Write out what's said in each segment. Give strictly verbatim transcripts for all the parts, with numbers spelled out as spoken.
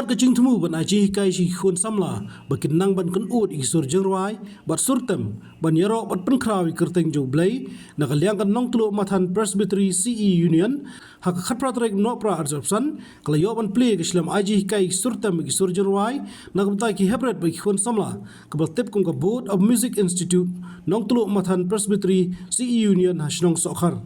Ka jingthmu ban ai jinghikai sha ki khun samla ba kin nang ban kynud ïa ki sur jingrwai bad sur tem ban ïaroh bad pynkhraw ïa ka kyrteng jong U Blei, na ka liang ka Nongtluh Mathan Presbytery C E Union, ha ka khatphra tarik Nohprah arhajar arphew san, ka la ïoh ban plie ïa ka shlem ai jinghikai ïa ki sur tem bad ki sur jingrwai na ka bynta ki heprit bad ki khun samla, kaba la tip kum ka Board of Music Institute Nongtluh Mathan Presbytery C E Union ha shnong Sohkhar.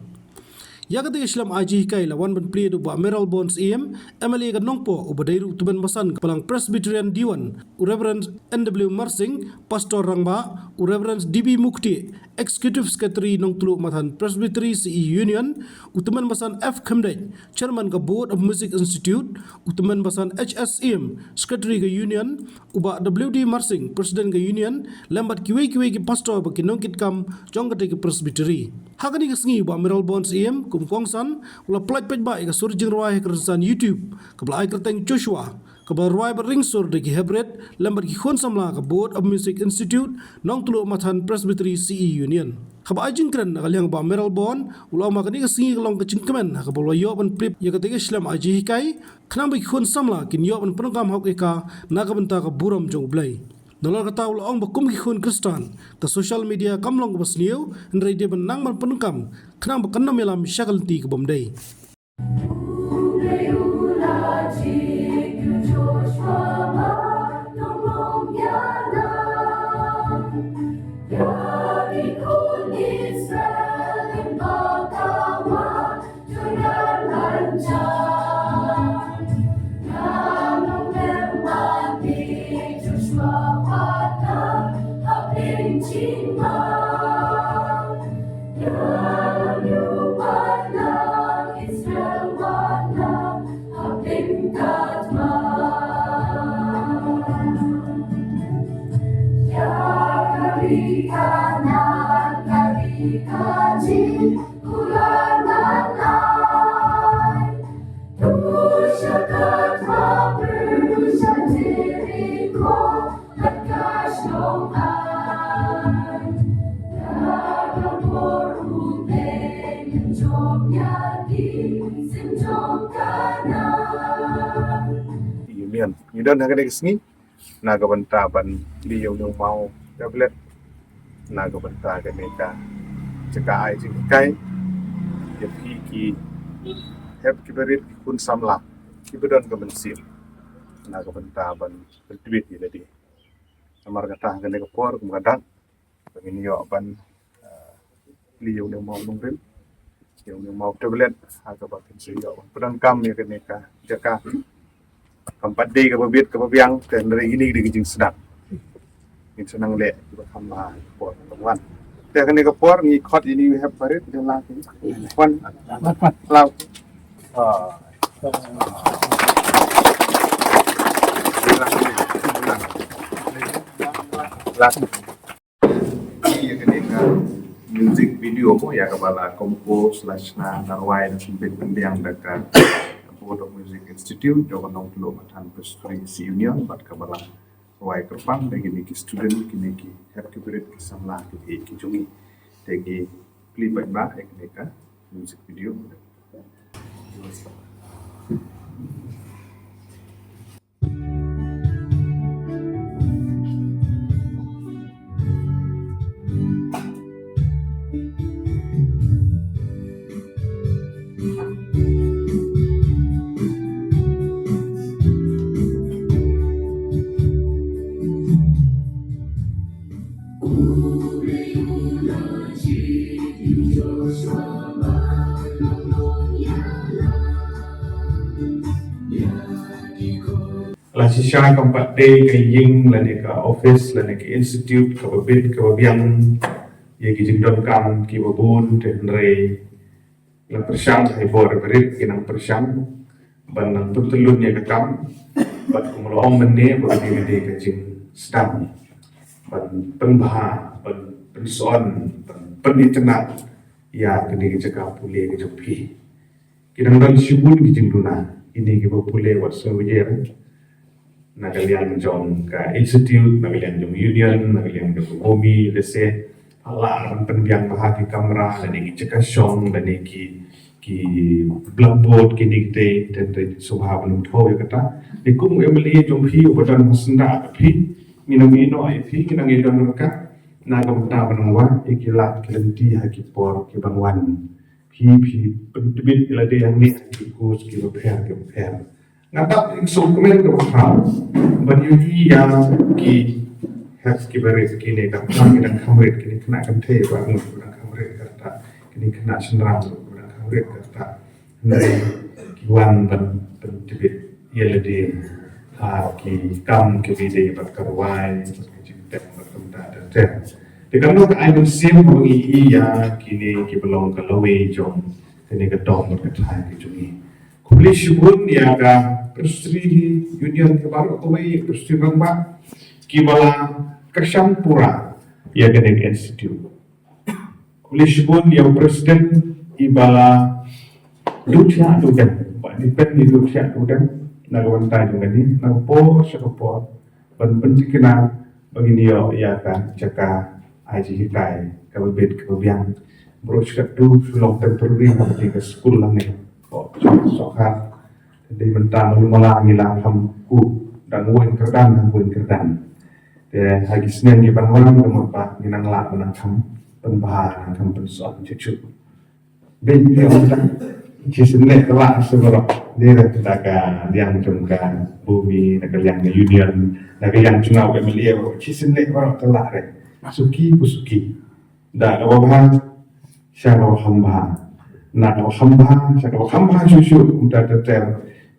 Ïa kata ka shlem ai jinghikai la wan ban plie da u Bah Mayralborn Syiem, M L A ka Nongpoh, uba dei ruh u tymmen basan ka balang Presbyterian Diwan, u Reverend N W Marsing, Pastor Rangbah, u Reverend D B Mukti, Executive Secretary Nongtluh Mathan Presbytery C E Union, u tymmen basan F Khymdeit, Chairman ka Board of Music Institute, u tymmen basan H S Syiem, Secretary ka Union, u Bah W D Marsing, President ka Union, lem bad kiwei kiwei ki pastor bad ki nongkitkam jong kata ka Presbytery. Ha kane ka sngi u Bah Mayralborn Syiem kum u kongsan u la pyllait paidbah ïa ka sur jingrwai ha ka rynsan YouTube, kaba la ai kyrteng Joshua, kaba la rwai bad ring sur da ki heprit lem bad ki khun samla ka Board of Music Institute Nongtluh Mathan Presbytery C E Union. Haba ai jingkren na ka liang u Bah Mayralborn u la ong ba kane ka sngi ka long ka jingkmen ha kaba u la ïoh ban plie ïa kata ka shlem ai jinghikai, khnang ba ki khun samla kin ïoh ban pyndonkam hok ïa ka na ka bynta ka burom jong U Blei. Nalor kata u la ong ba kum ki khun Khristan, ka social media kam long kaba sniew, hynrei dei ban nang ban pyndonkam khnang ba kan ym ïalam sha ka lynti ka bym dei. Union. Ngi don ha kane ka sngi na ka bynta ban plie ïa une u maw tablet na ka bynta kane ka jaka ai jinghikai ïa phi ki hep ki barit ki khun samla kiba don ka mynsiem na ka bynta ban pyntbit ïa lade. Namar kata ha kane ka por kum ka dak ba ngin ïoh ban, ah, plie ïa une u maw nongrim, ïa une u maw tablet ha kaba kin sa ïoh ban pyndonkam ïa kane ka jaka. Kam pat dei kaba bit kaba biang, te hynrei ine dei ka jingsdang. Ngin sa nang leh kiba kham bha ha ka por kaba wan. Te kane ka por ngi khot ïa une u hep barit, ïa la ki wan. Lau. Ah. Lau. Ïa kane ka music video mo ïa kaba la compose, la shna, la rwai, la sngewbha pynbiang da ka Board of Music Institute jong ka Nongtluh Mathan Presbytery C E Union bad kaba la rwai kyrpang da kine ki student, kine ki hep ki barit ki samla ki jong ngi. Te ngi plie paidbah ïa kane ka music video. La shisha kam pat dei ka ïing lane ka office lane ka institute kaba bit kaba biang ïa ki jingdonkam kiba bun, te hynrei la pyrshang ha i bor barit ki nang pyrshang ban nang pyntyllun ïa ka kam bad kum la ong mynne ba kane ka dei ka jingsdang ban pynbha, ban pynson, ban pynitynnad ïa kane ka jaka pule ka jong phi. Ki dang don shibun ki jingduna, kine kiba pule wat sngewbha na ka liang jong ka institute, na ka liang jong union, na ka liang jong ka komi, lehse la ban pynbiang bha ki kamra lane ki jaka shong lane ki ki blackboard, kine kite, te te sngewbha ban ym thew ïa kata. Te kum u M L A jong phi uba don ha syndah phi, ngi nang ïeh noh ïa phi, ngi nang ïeh don ryngkat. Na ka bynta ban ym wad ïa ki lad ki lynti ha ki por ki ban wan. Phi phi pyntbit ïa lade hangne ha ki course kiba pher kiba pher. Nga tap ïa ka sngewkmen kaba khraw ban ïohi ïa ki hep kiba rit, kine ka khnang ki dang kham rit, kine khynnah kynthei ba ngut ba dang kham rit, kata kine khynnah shynrang ba dang kham rit, kata hynrei ki wan ban pyntbit ïa lade ha ki kam kiba ïadei bad ka rwai, bad ka jingtep, bad kumta ter ter. Te kam long ka ai mynsiem ba ngi ïohi ïa kine kiba long ka lawei jong kane ka dong bad ka thaiñ ka jong ngi. Khublei shibun ïa ka Presbytery Union, ka baroh kawei, Presbytery Rangbah, kiba la kyrshan pura ïa kane ka institute. Khublei shibun ïa u President iba la duh thiah duh dem, ba dei ban ïa duh thiah duh dem na ka bynta jong kane, na ka por sha ka por, ban pynthikna ba ngin ïoh ïa ka jaka ai jinghikai kaba bit kaba biang. Baroh shi katto shu long temporary, ba dei ka skul lang ne. Ko sokha dei mynta malu mala ngi la kham ku dang weng kyrdan, dang weng kyrdan. Te ha ki snem ki ban wan ka mut ba ngi nang lah ba nang kham pynbha, nang kham pynsan chuchu. Beiñ ïa u ta. Shisien leh ka lah sa baroh. Ni da ka liang jong ka Bhumi, da ka liang ka Union, da ka liang jong u M L A baroh. Shisien leh baroh ka lah re. Suki pu suki. Da kaba bha sha kaba kham bha. Na kaba kham bha sha kaba kham bha shuh shuh, kumta ter ter.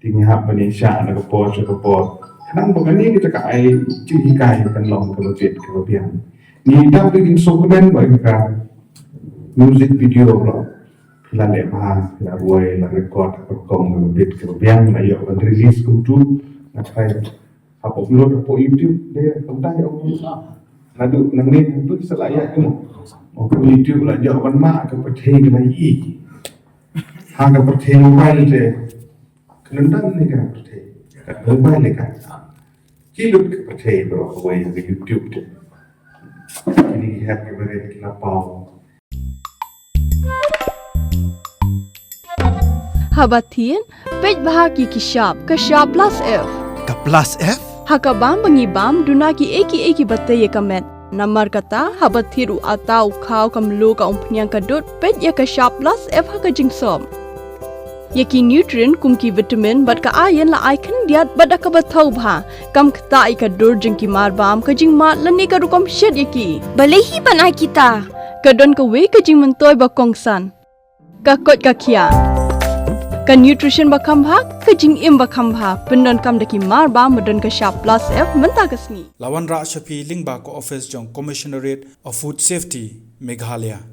Te ngi hap ban ïa shah na ka por sha ka por. Khnang ba kane ka jaka ai jinghikai kan long kaba bit kaba biang. Ngi dap da ka jingsngewkmen ba ka music video ruh phi la leh bha, phi la rwai, la record ha ka rukom kaba bit kaba biang, la ïoh ban release kumtu. Nga try hap upload hapoh YouTube, dei kumta ïa upload. Naduh nangne haduh sa la ïa kumno. Hapoh YouTube la ïoh ban mah ka pyrthei ka la ïohi. Ha ka pyrthei mobile te. Ka nundang ne ka pyrthei. Ka mobile ka. Ki lut ka pyrthei baroh kawei ha ka YouTube te. Kine ki hep kiba rit ki la paw. Haba thied, peit bha ki ki shap, ka shap plus F. Ka plus F? Ha ka bam ba ngi bam, duna kiei kiei kiba tei ïa ka met. Namar kata, haba thied u atta, u khaw, ka mluh, ka umphniang, ka dud, peit ïa ka shap plus F ha ka jingsop. Ïa ki nutrient kum ki vitamin bad ka iron la ai khyndiat bad da kaba thaw bha. Kam ktah ïa ka dur jong ki mar bam, ka jingmad lane ka rukom shet ïa ki. Balei hi ban ai kita? Ka don kawei ka jingmyntoi ba kongsan. Ka koit ka khiah. Ka nutrition ba kham bha, ka jingim ba kham bha. Pyndonkam da ki mar bam ba don ka shap plus F mynta ka sngi. La wanrah sha phi lyngba ka office jong Commissionerate of Food Safety, Meghalaya.